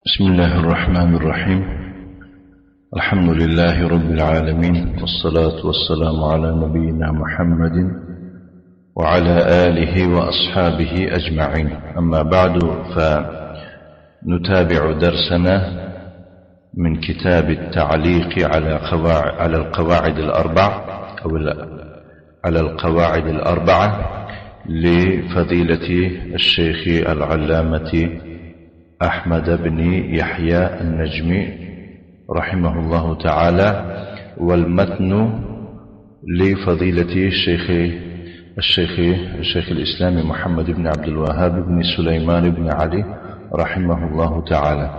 بسم الله الرحمن الرحيم. الحمد لله رب العالمين، والصلاة والسلام على نبينا محمد وعلى آله وأصحابه أجمعين. أما بعد، فنتابع درسنا من كتاب التعليق على القواعد الأربع أو على القواعد الأربعة لفضيلة الشيخ العلامة أحمد بن يحيى النجمي رحمه الله تعالى، والمتن لفضيلة الشيخ الإسلام محمد بن عبد الوهاب بن سليمان بن علي رحمه الله تعالى.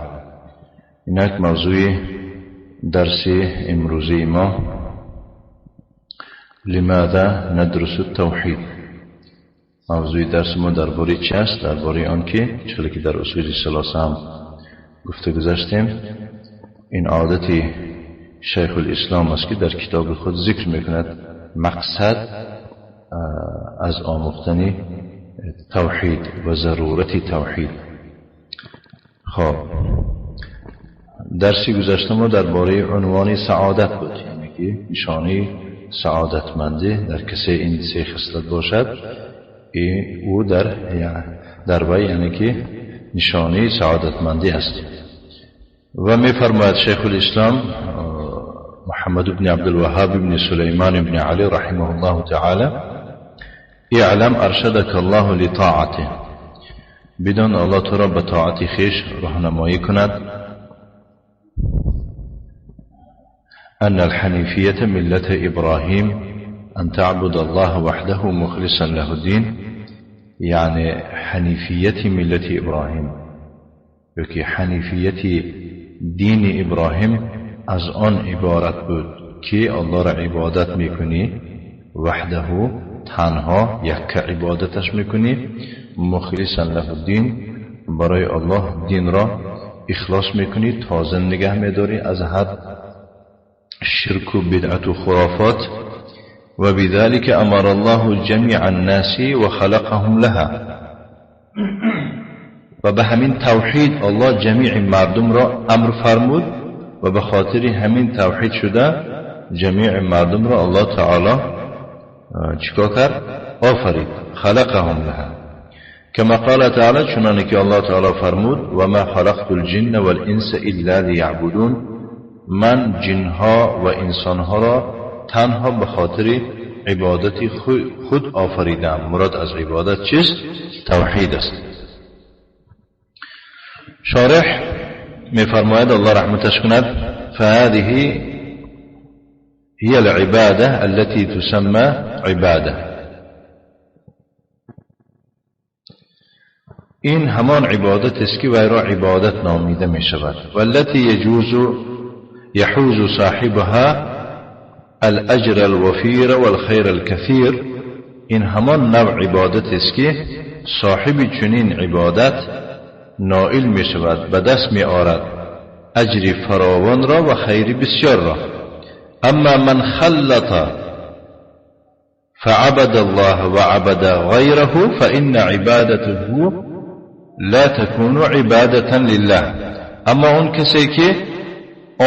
هناك موضوع درس امروزی ما: لماذا ندرس التوحید. موضوع درس ما درباره چی است؟ درباره آن که چه که در اصول ثلاثه هم گفته گذشتیم، این عادت شیخ الاسلام است که در کتاب خود ذکر میکند مقصد از آموختن توحید و ضرورت توحید. خب، درسی گذشته ما درباره عنوان سعادت بود، یعنی که نشانه سعادتمندی در کسی این سه خصلت باشد، او در وی یعنی که نشانه سعادتمندی است. و میفرماید شیخ الاسلام محمد بن عبد الوهاب بن سليمان بن علي رحمه الله تعالى: اعلم ارشدك الله لطاعته. بدان الله تو را به طاعت خویش راهنمایی کند. أن الحنيفية ملة إبراهيم أن تعبد الله وحده مخلصا له الدين. يعني حنيفية ملة إبراهيم، یکی حنیفیت دین ابراهیم از آن عبارت بود که الله را عبادت میکنی، وحده، تنها یک عبادتش میکنی، مخلصا له الدین، برای الله دین را اخلاص میکنی، تازه نگه میداری از هر شرک و بدعت و خرافات. وبذلك أمر الله جميع الناس وخلقهم لها. و به همین توحید الله جمیع مردم را امر فرمود و به خاطر همین توحید شده جمیع مردم را الله تعالی چیکار کرد؟ آفرید. خلقهم لها كما قال تعالی، چنانه که الله تعالی فرمود: و ما خلقت الجن والانس الا لیعبدون. من جنها و انسانها را تنها به خاطر عبادت خود آفریدم. مراد از عبادت چیست؟ توحید است. شارح میفرماید الله رحمتش کند: فهذه هي العبادة التي تسمى عبادة. این همان عبادت است که وی را عبادت نامیده می شود. والتي يجوز يحوز صاحبها الأجر الوفير والخير الكثير. این همان نوع عبادت است که صاحب چنین عبادت نائل می شود، به دست می آرد اجر فراوان را و خیر بسیار را. اما من خلط فعبد الله وعبد غيره فإن عبادته لا تكون عبادة لله. اما اون کسی که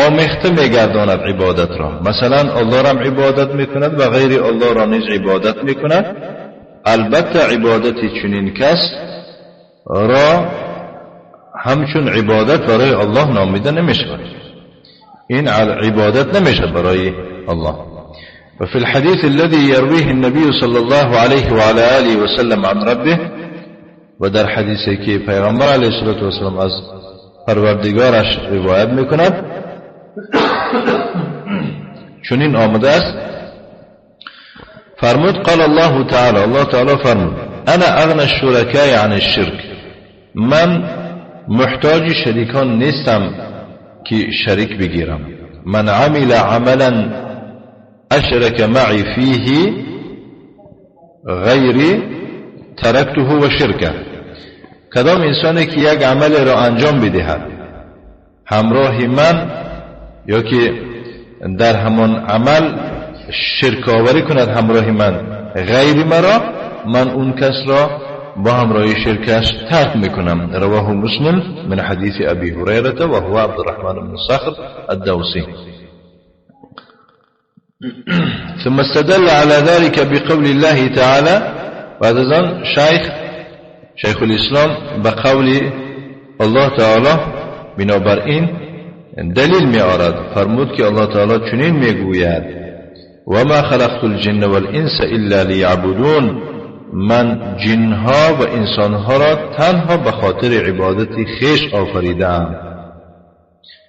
آمیخته میگرداند عبادت را، مثلا الله را هم عبادت میکند و غیر الله را نیز عبادت میکند، البته عبادت چنین کس را همچون عبادت برای الله نامیده نمیشود. این عبادت نمیشه برای الله. وفي الحديث الذي يرويه النبي صلى الله عليه وعلى آله وسلم عن ربه، و در حدیثی که پیغمبر علیه الصلاة والسلام از پروردگارش روایت میکند چنین آمده است، فرمود: قال الله تعالی، الله تعالی فرمود: انا اغنى الشركاء عن الشرك. من محتاج شریکان نیستم که شریک بگیرم. من عمل عملا اشرك معي فيه غیری ترکته و شرکه. کدام انسانی که یک عمل را انجام بدهد همراه من یا که در همان عمل شرک آوری کند همراه من غیر مرا، من اون کس را با همراهی شرکش ترک میکنم. رواه مسلم من حدیث ابی هریره و هو عبد الرحمن بن صخر الدوسی. ثم استدل على ذلك بقول الله تعالى. بعد از آن شیخ الاسلام به قول الله تعالی بنابراین دلیل می آرد. فرمود که الله تعالی چنین میگوید: وما خلقت الجن والانس الا لیعبدون. من جنها و انسانها را تنها به خاطر عبادت خویش آفریدم.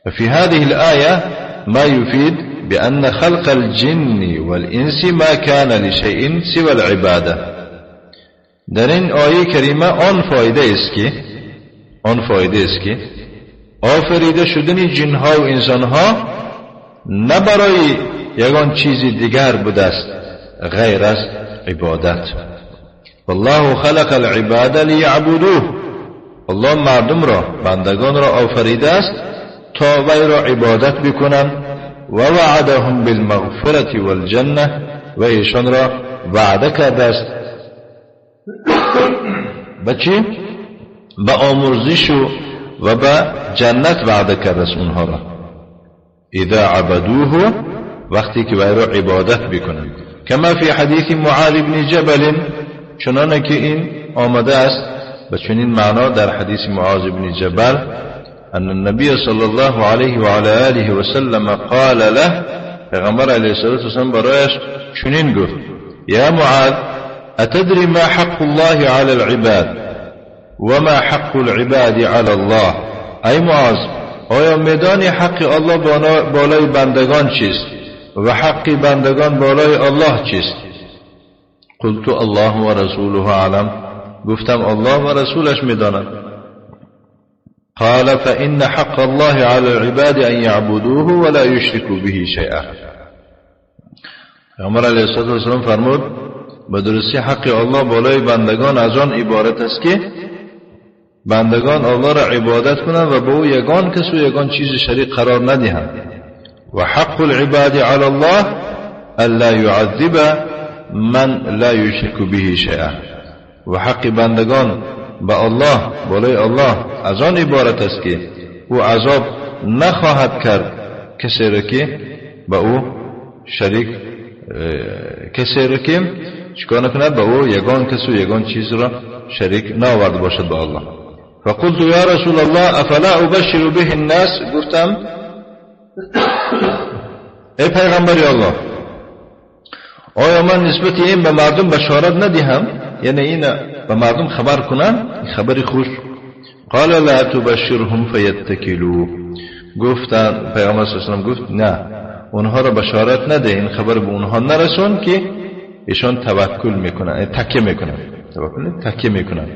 ففي هذه الآية ما يفيد بأن خلق الجن والإنس ما كان لشيء سوى العبادة. در این آیه کریمه آن فایده است که آفریده شدن جنها و انسانها نه برای یگان چیزی دیگر بوده است غیر از عبادت. والله خلق العباد لیعبدوه. الله مردم را، بندگان را آفریده است تا وی را عبادت بکنند. و وعدهم بالمغفرة والجنة، و ایشان را وعده کرده است به چی؟ به آمرزش و به جنت وعده کرده است اونها را. اذا عبدوه، وقتی که وی را عبادت بکنند. کما فی حدیث معاذ بن جبل، چنانه که این آمده است به چنین معنا در حدیث معاذ بن جبل: أن النبي صلى الله عليه وعلى آله وسلم قال له، پیغمبر علیه الصلاة والسلام برایش چنین گفت: یا معاذ أتدري ما حق الله على العباد وما حق العباد على الله. ای معاذ، آیا میدانی حق الله بالای بندگان چیست و حق بندگان بالای الله چیست؟ قلت الله ورسوله اعلم. گفتم الله و رسولش میداند. قال فإن حق الله على العباد أن يعبدوه ولا يشركوا به شيئا. پیامبر علیه الصلاة والسلام فرمود به درستی حق الله بالای بندگان از آن عبارت است که بندگان الله را عبادت کنند و به او یگان کس و یگان چیز شریک قرار ندهند. و حق العباد على الله الا يعذب من لا يشرك به شيئا. و حق بندگان به الله بالای الله از آن عبارت است که او عذاب نخواهد کرد کسی را که به او شریک، کسی را که چیکار نکند، به او یگان کس و یگان چیز را شریک نآورده باشد به الله. فقلت یا رسول الله افلا ابشر به الناس. گفتم ای پیغمبر الله، آیا من نسبت این به مردم بشارت ندهم؟ یعنی این به مردم خبر کنم، خبر خوش. قال لا تبشرهم فیتکلوا. گفتن پیغمبر صلی الله علیه و سلم گفت نه، اونها را بشارت نده، این خبر به اونها نرسون که ایشان توکل میکنن، تکیه میکنن، توکل تکیه میکنن،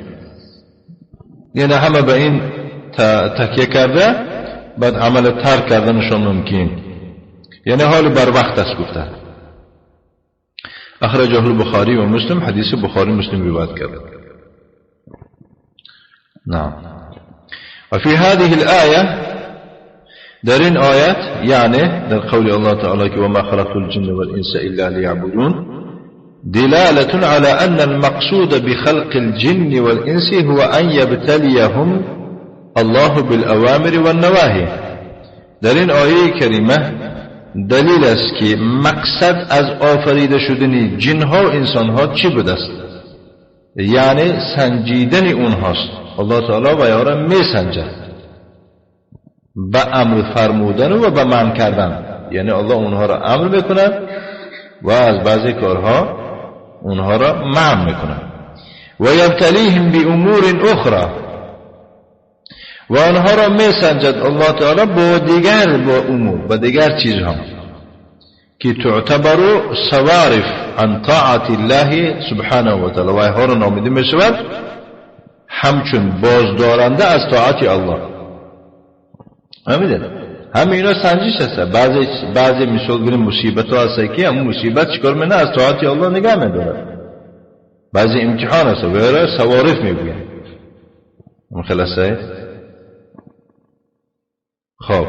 یعنی همه به این تکیه کرده بعد عمل ترک کردنشان ممکن، یعنی حال بر وقت است گفته. اخرجه البخاری و مسلم، حدیث بخاری مسلم روایت کرده. نعم. وفي هذه الآية، در این آیت یعنی در قول الله تعالی که وما خلقت الجن والانس الا لیعبدون، دلالة على أن المقصود بخلق الجن والإنس هو أن يبتليهم الله بالأوامر والنواهي. در این آیه کریمه دلیل است که مقصد از آفریده شدن جنها و انسانها چی بوده است؟ یعنی سنجیدن اونهاست. الله تعالی و یارا می سنجد به امر فرمودن و به منع کردن، یعنی الله اونها را امر میکند و از بعضی کارها اونها را منع میکند. و یبتلیهم بامور اخرى، و آنها را میسنجد الله تعالی با دیگر با امور، با دیگر چیزها که تعتبر صوارف عن طاعت الله سبحانه و تعالی، و اینها را نامیده میشود همچون بازدارنده از طاعت الله. فهمیدید؟ همه اینا سنجش هست. بعضی مثال گیریم مصیبت ها هست که همون مصیبت چیکار میکنه؟ از طاعت الله نگه میداره. بعضی امتحان هست و را صوارف میگوین. اون خلاصه. خب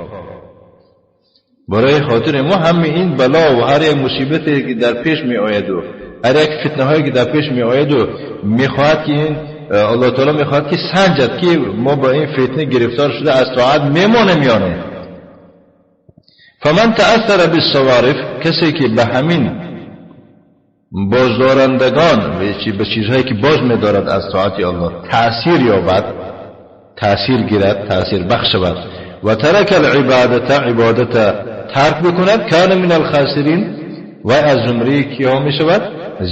برای خاطر ما همه این بلا و هر یک مصیبتی که در پیش می آید و هر یک فتنه هایی که در پیش می آید و میخواهد که این الله تعالی میخواد که سنجد که ما با این فتنه گرفتار شده از طاعت میمانیم یا نه. فمن تأثر بالصوارف، کسی که به همین بازدارندگان به چیزهایی که باز میدارد از طاعت الله تأثیر یابد، تأثیر گیرد، تأثیر بخش شود و ترک العبادت، عبادت ترک بکند، کان من الخاسرین، و از زمره کیا می شود؟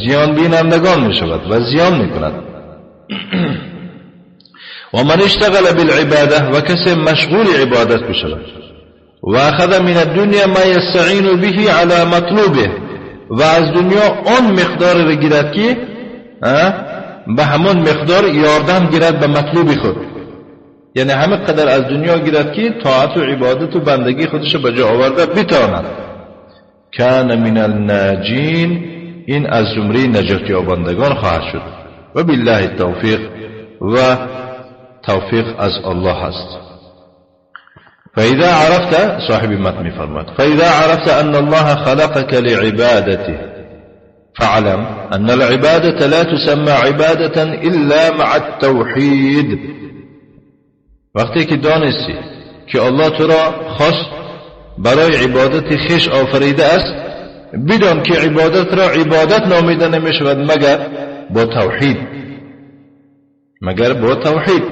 زیان بینندگان می شود و زیان می کند. و من اشتغل بالعباده، و کسی مشغول عبادت بشود و اخذ من الدنیا ما یستعین به علی مطلوبه، و از دنیا آن مقدار را گیرد که به همان مقدار یاردم گیرد به مطلوب خود، یعنی همه قدر از دنیا گیرد که طاعت و عبادت و بندگی خودش به جا آورده بتواند. کان من الناجین، این از زمره نجات یابندگان خواهد شد. و بالله التوفیق، و توفیق از الله است. فإذا عرفت، صاحب متن فرمود، فإذا عرفت أن الله خلقك لعبادته فاعلم أن العبادة لا تسمى عبادة إلا مع التوحيد. وقتی که دانستی که الله تو را خواست برای عبادت خویش آفریده است، بدان که عبادت را عبادت نامیده نمی شود مگر با توحید، مگر با توحید.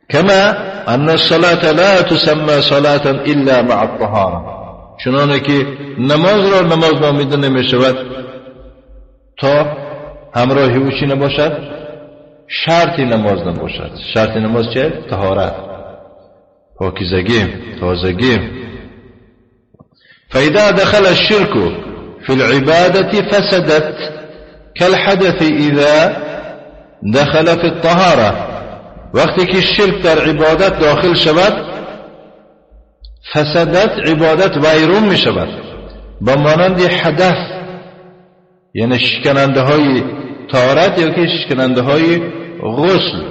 كما أن الصلاة لا تسمى صلاة إلا مع الطهارة، چنانه که نماز را نماز نامیده نمی شود تا همراه او چی نباشد؟ شرط نماز نباشد. شرط نماز چه؟ طهارت، پاکیزگی، تازگی. فإذا دخل الشرك في العبادة فسدت كالحدث إذا دخل في الطهارة. وقتی که شرک در عبادت داخل شود، فسدت، عبادت ویرون می شود، با مانند حدث، یعنی شکننده های طهارت یا که شکننده های غسل،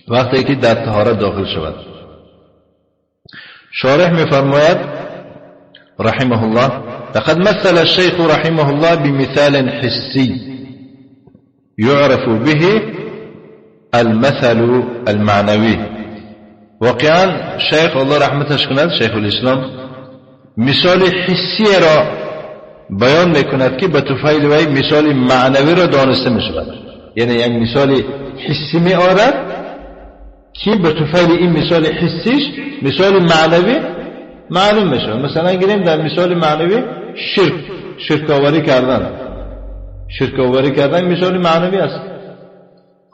وقتی که در طهارت داخل شود. شارح می فرماید رحمه الله: لقد مثل الشيخ رحمه الله بمثال حسي يعرف به المثل المعنوي. واقعا شیخ الله رحمتش کند، شیخ الاسلام مثال حسی را بیان میکند که به طفیل وی مثال معنوی را دانسته میشود. یعنی یک مثال حسی می آرد که به طفیل این مثال حسیش مثال معنوی معلوم میشود. مثلا گیریم در مثال معنوی شرک، شرک آوری کردن، شرک آوری کردن مثال معنوی است.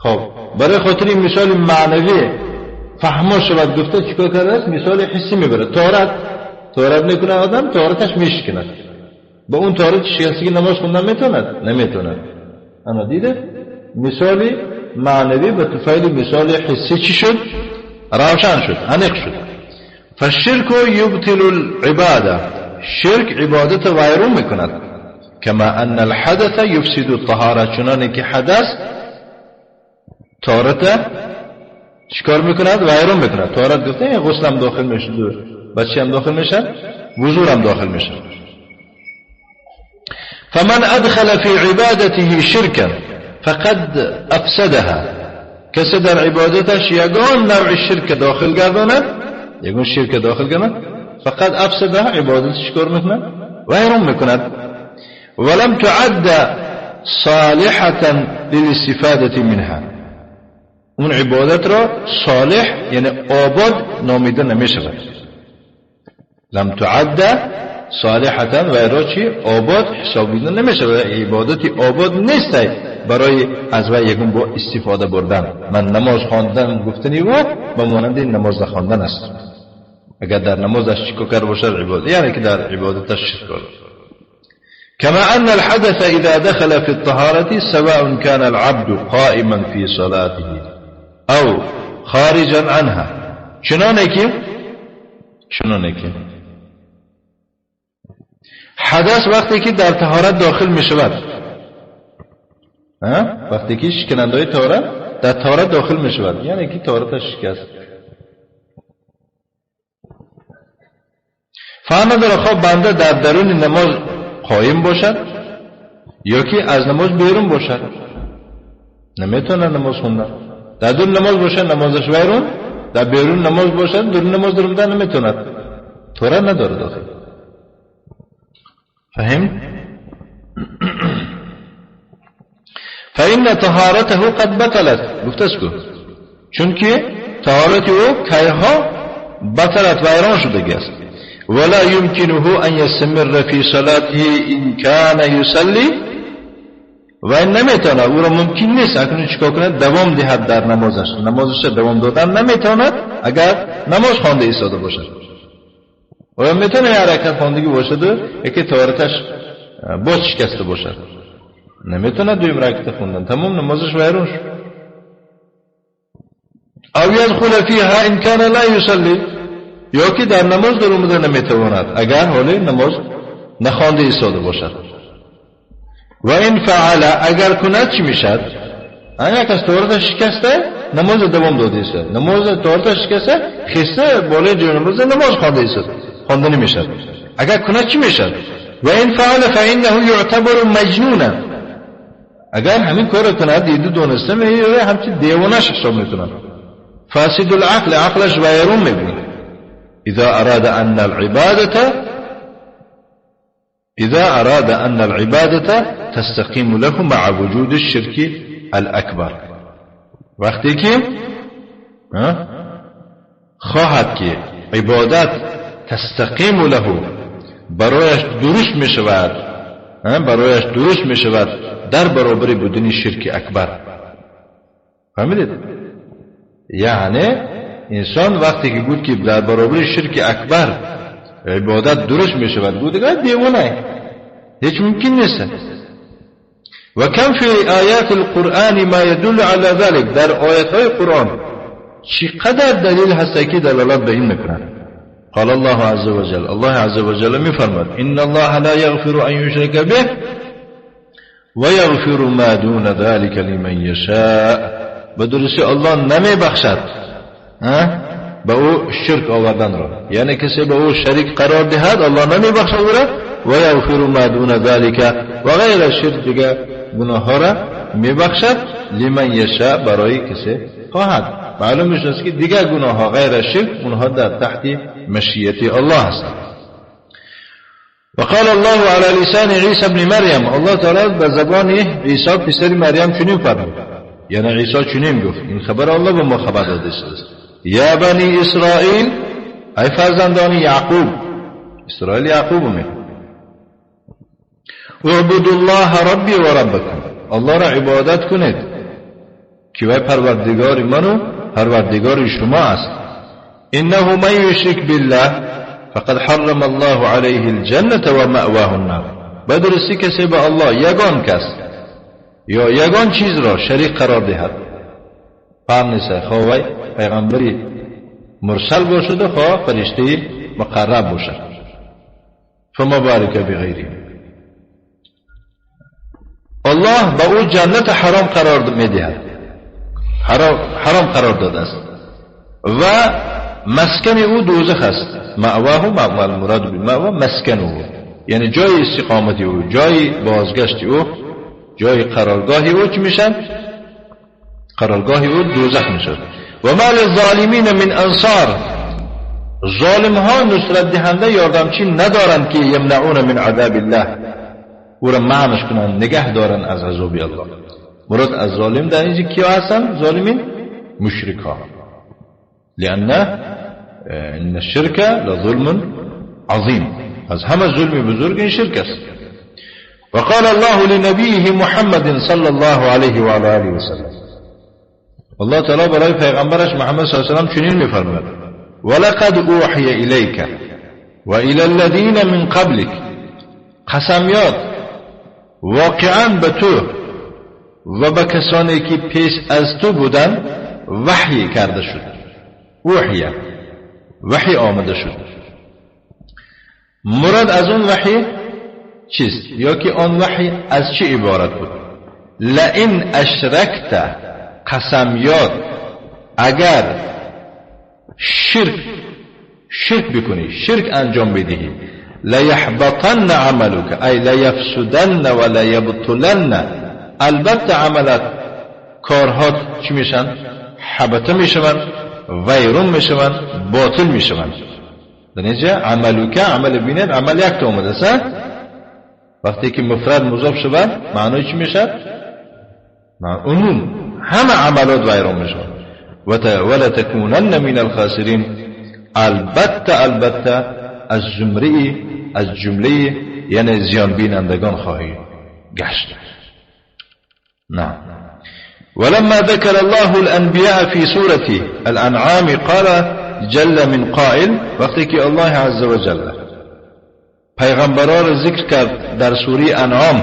خب برای خاطر این مثال معنوی فهما شود گفته چیکار کرده است؟ مثال حسی میبره. طهارت، طهارت میکنه آدم، طهارتش میشکند، با اون طهارت شکستگی نماز خوندن میتوند؟ نمیتوند. انا دیده مثال معنوی به طفیل مثال حسی چی شد؟ روشن شد، عمیق شد. فالشرك يبطل العبادة، شرک عبادت ویرون میکند. كما ان الحدث يفسد الطهارة، چنانه که حدث طهارت چیکار میکند؟ ویرون میکند. طهارت گفته غسل هم داخل میشه، بچه هم داخل میشه، وضو هم داخل میشه. فمن ادخل في عبادته شركا فقد افسدها، کسی در عبادتش یگان نوع شرک داخل گرداند، یگان شرک داخل گرداند، فقد افسدها، عبادتش چیکار میکند؟ ویرون میکند. ولم تعد صالحة للاستفادة منها، اون عبادت را صالح یعنی آباد نامیده نمیشود. لم تعد صالحة و را چی؟ آباد حسابیده نمیشود. عبادت آباد نیست برای از وی یکون با استفاده بردن. من نماز خواندن گفتنی او به مانند نماز نخواندن است. اگر در نمازش چیکار کرده باشد عبادت، یعنی که در عبادتش شرک کرده. كما أن الحدث إذا دخل في الطهارة سواء كان العبد قائما في صلاته أو خارجا عنها، چنانه که حدث وقتی که در طهارت داخل می شود، وقتی که شکننده های طهارت در طهارت داخل می شود، یعنی که طهارتش شکست. فهمه در خواب بنده در درون نماز قایم باشد یا که از نماز بیرون باشد، نمیتونه نماز خوندن. در دور نماز باشه نمازش ویرون، در بیرون نماز باشد دور نماز درمده نمیتوند، طهارت نداره داخل. فهم؟ فإن طهارته قد بطلت. گفته است چون که طهارت او کیها بطلت، ویران شده است. ولا يمكنه أن يستمر في صلاته إن كان يصلي. و این نمیتواند، او را ممکن نیست اکنون چیکار کند؟ دوام دهد در نمازش. نمازش دوام دادن نمیتواند اگر نماز خوانده ایستاده باشد. آیا میتونه حرکت خواندگی باشد و یکی طهارتش باز شکسته باشد؟ نمیتونه دویم رکعت خوندن، تمام نمازش ویرون شد. او يدخل فيها إن كان لا يصلي، یا که در نماز در اومده نمیتواند اگر حال نماز نخوانده ایستاده باشد. و این فعل، اگر کند چی میشد؟ اگر کس طهارتش شکسته نماز دوام داده ایستاد، نماز طهارتش شکسته خسته بالای جای نماز نماز خوانده ایستاد، خوانده نمیشد. اگر کند چی میشد؟ و این فعل فإنه يعتبر مجنونا. اگر همین کار کند دیده دونسته میره همچین دیوانش حساب میکنن. فاسد العقل، عقلش ویرون میبینه. اذا اراد ان العبادة اذا اراد ان العبادة تستقيم له مع وجود الشرك الأكبر. وقتی که خواهد که عبادت تستقیم له، برایش درست می شود، برایش درست می شود در برابر بودن شرک اکبر. فهمیدید؟ یعنی انسان وقتی که گفت که در برابر شرک اکبر عبادت درست می شود، گفت دیگه دیوانه، هیچ ممکن نیست. و کم فی آیات القرآن ما يدل على ذلك. در آیات های قرآن چقدر دلیل هست که دلالت به این میکنند. قال الله عز وجل، الله عز وجل میفرماد ان الله لا يغفر ان يشرك به ويغفر ما دون ذلك لمن يشاء. به درستی الله نمی بخشد به او شرک آوردن را، یعنی کسی به او شریک قرار دهد الله نمی بخشد او را. و یغفر ما دون ذلك، و غیر شرک دیگه گناه ها را می بخشد لمن یشاء، برای کسی خواهد. معلوم میشد که دیگه گناه ها غیر شرک اونها در تحت مشیت الله هستند. وقال الله على لسان عیسی ابن مریم، الله تعالی به زبان عیسی پسر مریم چنین فرمود، یعنی عیسی چنین گفت، این خبر الله به ما خبر داده است. یا بنی اسرائیل، ای فرزندان یعقوب، اسرائیل یعقوب می، اعبدوا الله ربی و ربکم، الله را عبادت کنید که وی پروردگار من و پروردگار شما است. انه من یشرک بالله فقد حرم الله علیه الجنة و مأواه النار. به درستی کسی به الله یگان کس یا یگان چیز را شریک قرار دهد، فهم نیست، خواه وی پیغمبری مرسل باشد و خواه فرشته مقرب باشد، فما بارک بغیره، الله به او جنت حرام قرار میدهد، حرام قرار داده است و مسکن او دوزخ است. مأواه، المراد بالمأوى مسکن او، یعنی جای استقامت او، جای بازگشت او، جای قرارگاه او چی میشن؟ قرارگاه او دوزخ میشد. و ما للظالمین من انصار، ظالم ها نصرت دهنده یاردمچی ندارند که یمنعون من عذاب الله، او را منعش کنند، نگه دارند از عذاب الله. مراد از ظالم در اینجا کیا هستند؟ ظالمین مشرک ها، لأن ان الشرك لظلم عظیم، از همه ظلم بزرگ این شرک است. وقال الله لنبیه محمد صلی الله علیه و علی آله و سلم، الله تعالی برای پیغمبرش محمد صلی الله علیه و سلم چنین میفرماید: ولقد اوحی الیک و الی الذین من قبلک، قسم یاد واقعا به تو و به کسانی که پیش از تو بودند وحی کرده شد، اوحی، وحی آمده شد. مراد از اون وحی چیست؟ یا که آن وحی از چه عبارت بود؟ لئن اشرکت، قسم یاد اگر شرک بکنی، شرک انجام بدهی، لیحبطن عملک ای لیفسدن و لیبطلن، البته عملت کارها چی میشن؟ حبطه میشوند، ویرون میشوند، باطل میشوند. در اینجا عملك عمل بینید عمل یک تا آمده است. وقتی که مفرد مضاف شود معنای چی میشد؟ عموم همه عملات ویران میشوند. ولتكونن من الخاسرین، البته البته از زمره از جمله یعنی زیان بینندگان خواهی گشت. نعم. ولما ذكر الله الأنبياء في سورة الأنعام قال جل من قائل، وقتی که الله عز وجل پیغمبران را ذکر کرد در سوره انعام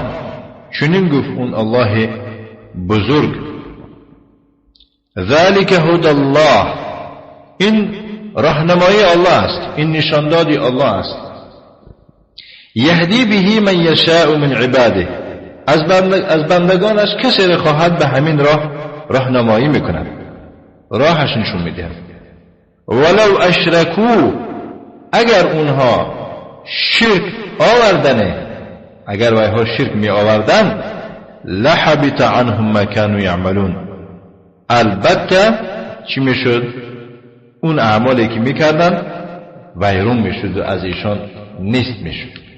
چنین گفت اون الله بزرگ: ذلك هدى الله، این راهنمایی الله است، این نشاندادی الله است. یهدی به من یشاء من عباده، از بندگانش کسی را خواهد به همین راه راهنمایی میکند، راهش نشون میدهد. ولو اشرکو، اگر اونها شرک آوردنه، اگر وایها شرک می آوردن، لحبط عنهم ما كانوا یعملون، البته چی میشد؟ اون اعمالی که میکردن ویرون میشد و از ایشان نیست میشد.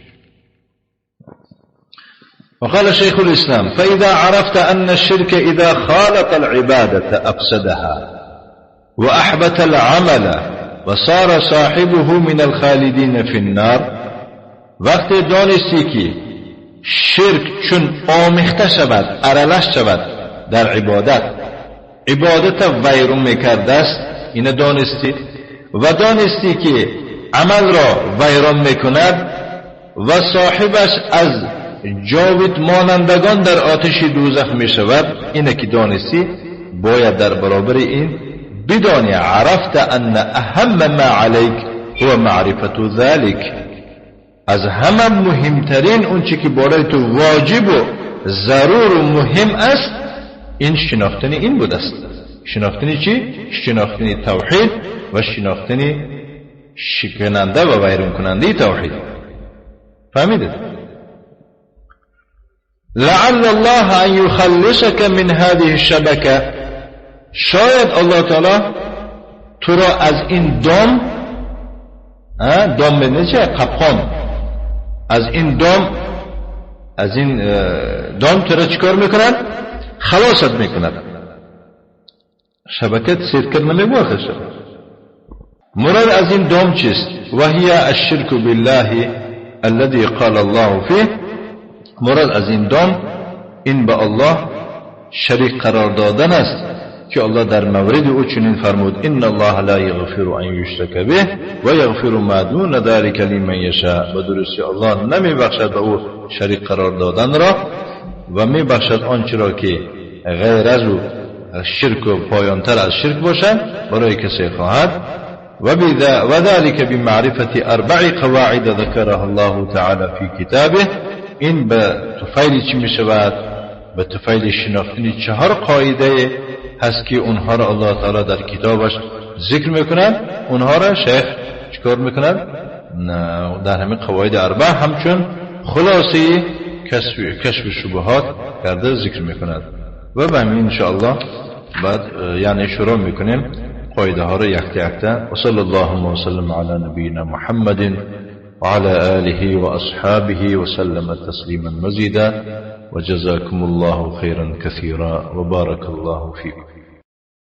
وقال شيخ الإسلام: فإذا عرفت أن الشرك إذا خالط العبادة أفسدها وأحبط العمل وصار صاحبه من الخالدين في النار. وقتی دانستی که شرک چون آمیخته شود، ارلش شود در عبادت، عبادت ویرون میکرده است، اینو دانستی و دانستی که عمل را ویران میکند و صاحبش از جاوید مانندگان در آتش دوزخ می شود، اینه که دانستی باید در برابر این بدانی عرفت ان اهم ما علیک هو معرفت ذلك، از همه مهمترین اون چی که بالای تو واجب و ضرور و مهم است این شناختن این بود است. شناختن چی؟ شناختن توحید و شناختن شکننده و ویران کننده توحید. فهمیدید؟ لعل الله ان يخلصك من هذه الشبكه، شاید الله تعالی تو را از این دام، دام به چه؟ قپخان، از این دام، از این دام تو را چیکار میکند؟ خلاصت میکند. شبکه سیرکر نمیباخه. مراد از این دام چیست؟ وهي الشرك بالله الذي قال الله فيه. مراد از این دام این به الله شریک قرار دادن است که الله در مورد او چنین فرمود: ان الله لا یغفر ان یشرک به و یغفر ما دون ذلك لمن یشاء. به درستی الله نمی بخشد به او شریک قرار دادن را و می بخشد آنچه را که غیر از او شرک و پایانتر از شرک باشد برای کسی خواهد. وذلك بمعرفة اربع قواعد ذكرها الله تعالى في كتابه. این به طفیل چی می شود؟ به طفیل شناختن چهار قاعده هست که اونها را الله تعالی در کتابش ذکر میکند. اونها را شیخ چکار میکند؟ در همین قواعد اربع همچون خلاصه کشف شبهات کرده ذکر میکند. و به همین انشاءالله بعد یعنی شروع میکنیم قاعده ها را یک تا یک تا. و صلی الله و سلم علی نبینا محمد وعلى آله وأصحابه وسلم تسليما مزيدا وجزاكم الله خيرا كثيرا وبارك الله فيكم.